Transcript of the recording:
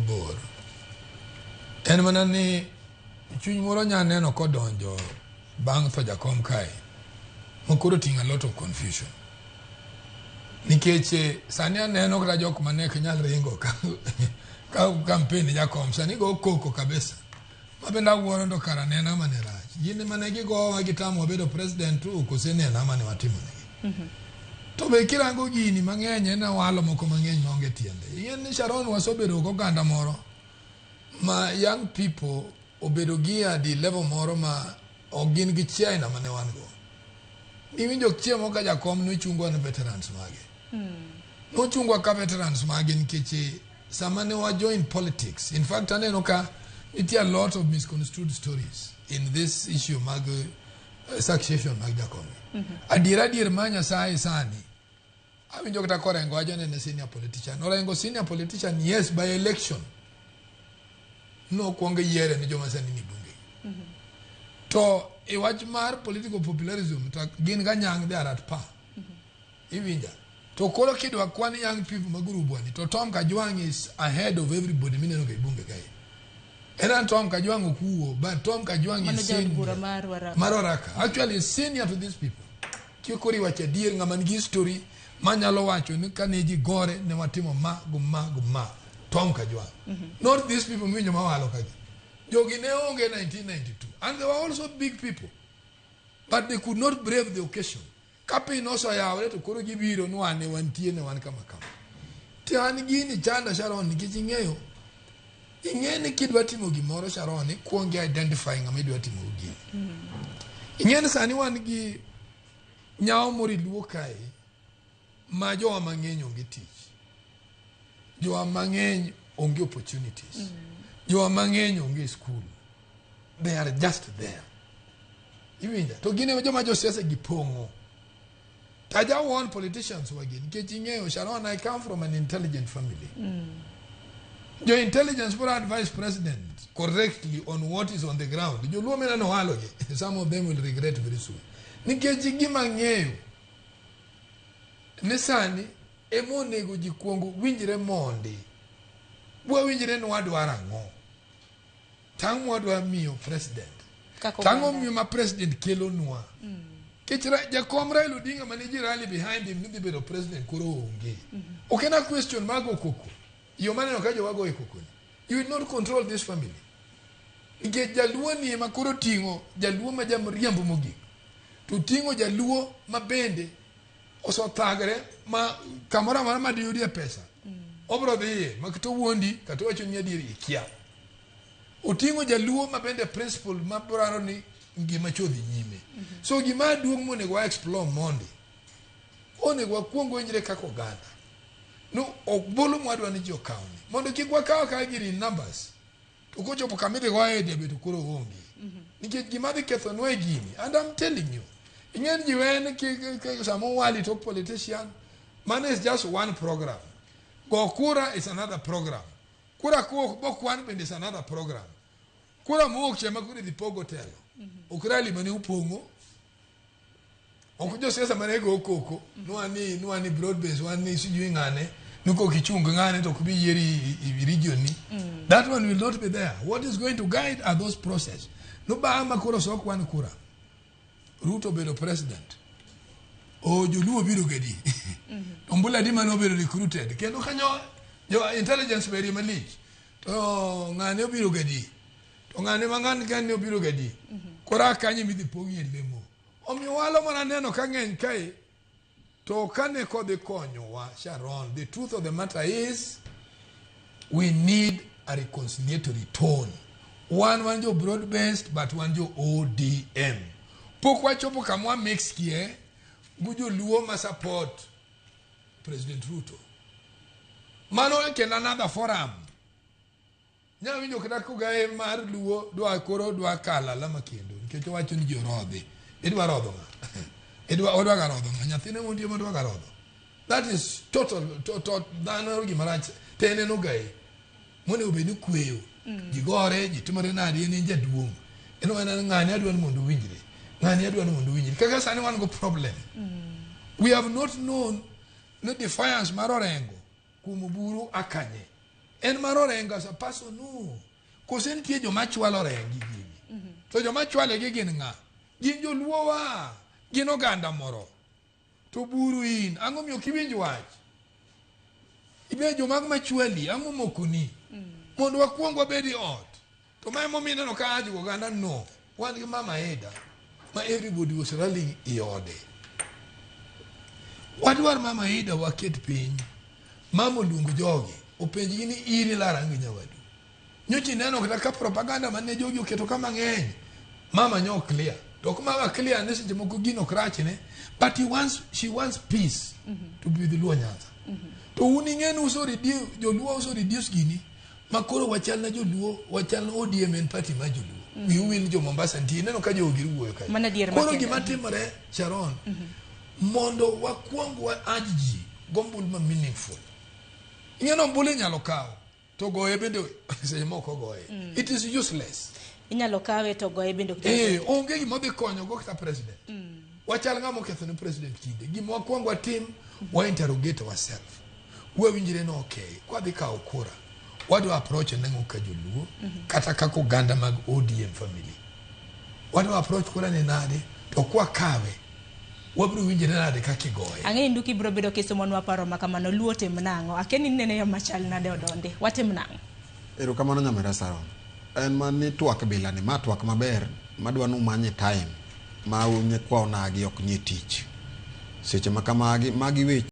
mabor. En mana ni chuny moro nya neno kodonjo bang' tho jakom kae ma koro oting'o a lot of confusion. Nikech sani aneno kata jok mane ok nyal ringo ka campaign ne jakom sani go koko kabisa. Ma bende awuoro to kara ne en ama ne rach. Gin mane gigowa gitamowa bedo president tu kose ne en ama ne watimo negi. To be kirango gini mang'eny en awalo moko mang'eny maonge tiende. Ing'e ni Sharon wasebedo goganda moro ma young people obedo geared e level moro ma ok gin gi chiaina mane wan go. Niwinjo chieng' moro ka jakom nochungwa ne veterans mage. Nochungwa ka veterans mage nikech sama ne wa join politics. In fact aneno ka nitie a lot of misconstrued stories in this issue mag succession mag jakom. Adier adier ma Nyasaye sani awinjo kata korengo wacho ni en senior politician. Orengo senior politician yes by election. Nokwong yiere ni joma sani ni bunge. To e wach mar political popularism to gin ganyang' they are at par. Iwinja. To koro kidwa kwan young people ma group ni to Tom Kajwang' is ahead of everybody mineno ka e bunge kae. En an Tom Kajwang' ok wuo, but Tom Kajwang' is senior. Mar Waraka. Mar Waraka. Actually is senior to these people. Kikoro iwacho adier ng'ama nigi history manyalo wacho ni kane ji gore ne watimo ma go ma go ma. Tom Kajwang'. Not these people miwinjo mawalo kagi. Jogi ne onge 1992 and they were also big people. But they could not brave the occasion. Ka piny noseyawore to koro gibiro ni wan ne wantie ne wan kama kama. To an gini chanda Sharon nikech ing'eyo ing'e ni kidwa timo gimoro Sharon ikuongo identify ng'ama idwa timo gini. Ing'e ni sani wan gi nyawo moro e luo kae ma jowa mang'eny onge tich. Jowa mang'eny onge opportunities. Jowa mang'eny onge school. They are just there. Iwinja? To gin e joma josiasa gipong'o. Taja warn politicians wagi nikech ing'eyo Sharon I come from an intelligent family. Jo intelligence bro advise president correctly on what is on the ground. Joluo mineno walogi. Some of them will regret very soon. Nikech gima ng'eyo ni sani ema onego ji kuong winjre mondi. Bwawinjre ni wadwaro ang'o. Tang' mwadwa miyo president. Kaka Tang'o oganda. miyo ma president kelonwa. Nikech jakom Raila Odinga mane ji rally behind him ni dhi bedo president koro onge. Ok en a question mag go koko. Yo maneno ka jowa goye koko ni. You will not control this family. Nikech jaluo ni ema koro ting'o jaluo ma jamriambo mogik. To ting'o jaluo ma bende osethagre ma kamoro amora ma diyudie pesa. Obro dhiye ma kata owuondi kata owacho ni adier ikia. Oting'o jaluo ma bende principle ma dwaro ni ngima chodhi nyime. So gima duong' monego wa explore mondi. Onego wakuong winjre kaka oganda. No ombulu mwadwa ni ji okawni. Mondo kik wakaw akawa gini in numbers. To kochopo kama idhi goye debe to koro onge. Nikech gima dhi kethonwa e gini, and I'm telling you, ing'e ni ji wen sama owali to politician, mano is just one program. Go kura is another program. Kura kuok bokwan bende is another program. Kura mowuok cha ema koro idhi pogo telo. Ok rally mane upong'o. Ok josiasa mane go koko. Nwani broad base, wan ni sijui ng'ane. Ni kok ichung ng'ane to ok bi yieri i region ni. That one will not be there. What is going to guide are those process. No bang' ma koro sok wan kura. Ruto obedo president. O joluo biro gadi. Ombulu adi mane obedo recruited. Kendo kanyo jo intelligence berie malich. To ng'ane obiro gadi. To ng'ane ma ng'ane kane obiro gadi. Koro a kanyo midhi pogie lemo. Omiyo walo mana neno ka ng'eny kae to kane kodhi konyowa Sharon, the truth of the matter is we need a reconciliatory tone. Wan jo broad based but wan jo ODM. Pok wachopo kama wa mix kie gi joluo ma support President Ruto. Mano kendo another forum. Nya winjo kata kogaye mar luo dwa koro dwa kalo alama kendo nikech owacho ni ji orodhi. Idwa rodho ng'a? Idwa odwa ga rodho ng'a? Nyathine montie modwa ga rodho. That is total to dhano gima rach. To en en ogaye. Monego bed ni kweyo. Ji gore, ji timore nade, en en jaduong'. En mana ng'ani adwa ni mondo owinjre. Ng'ani adwa ni mondo owinjre. Kaka sani wan go problem. We have not known ni defiance mar Orengo kuom Oburu akanye. En mar Orengo as a person no. Kose nitie joma chwalo Orengo gi gini. To joma chwale gi gin ng'a? Gin joluo wa. Gin oganda moro. To buru in, ang'o miyo ok iwinj wach? Ibe jomag machwali, ang'o mokoni? Mondo wakwong wabed e ot. To ma emomiyo ineno ka ajiwo oganda no. Wan gi Mama Ida, ma everybody was rallying i ode. Wadwar Mama Ida waket piny. Mama oluong jogi, openjgi ni iri lar ang' gi nyawadu. Nyocha ineno kata ka propaganda mane jogi oketo ka mang'eny. Mama nyo clear. To ok mama clear ni seche moko gino ok rachne, but he wants, she wants peace to be with Luo Nyanza. To un ing'e ni uso reduce, joluo uso reduce gini, ma koro wachal na joluo, wachal na ODM en party ma joluo. Wiu wil jo Mombasa nitie, ineno ka jogi wuoyo kae. Mano adier Koro makende. gima timore, Sharon, mondo wakwong wa urge ji gombulu ma meaningful. Ing'e ni ombulu inyalo kawo, to goye bende seche moko goye. It is useless. Inyalo kawe to goye bende ok Eh, onge gima odhi konyo go kata president. Wachal ng'ama oketho ne president kinde. Gima wakwong watim, wa interrogate ourselves. Wawinjre ni okay, kwadhi kawo kura, wadwa approach nang'o ka joluo, kata kaka oganda mag ODM family. Wadwa approach kura ni nade, to kwakawe, wabiro winjre nade kaka igoye. Ang'e ni nduki biro bedo kisomonwa paro ma kamano luo tim nang'o akia ni inene yo machal nade odondi watim nang'o Erokamano nyamera Saron. En ma ni twak bila ni ma twak maber madwa ni umanye time ma nyikwa onagi ok nie tich. Seche ma kamagi magi weche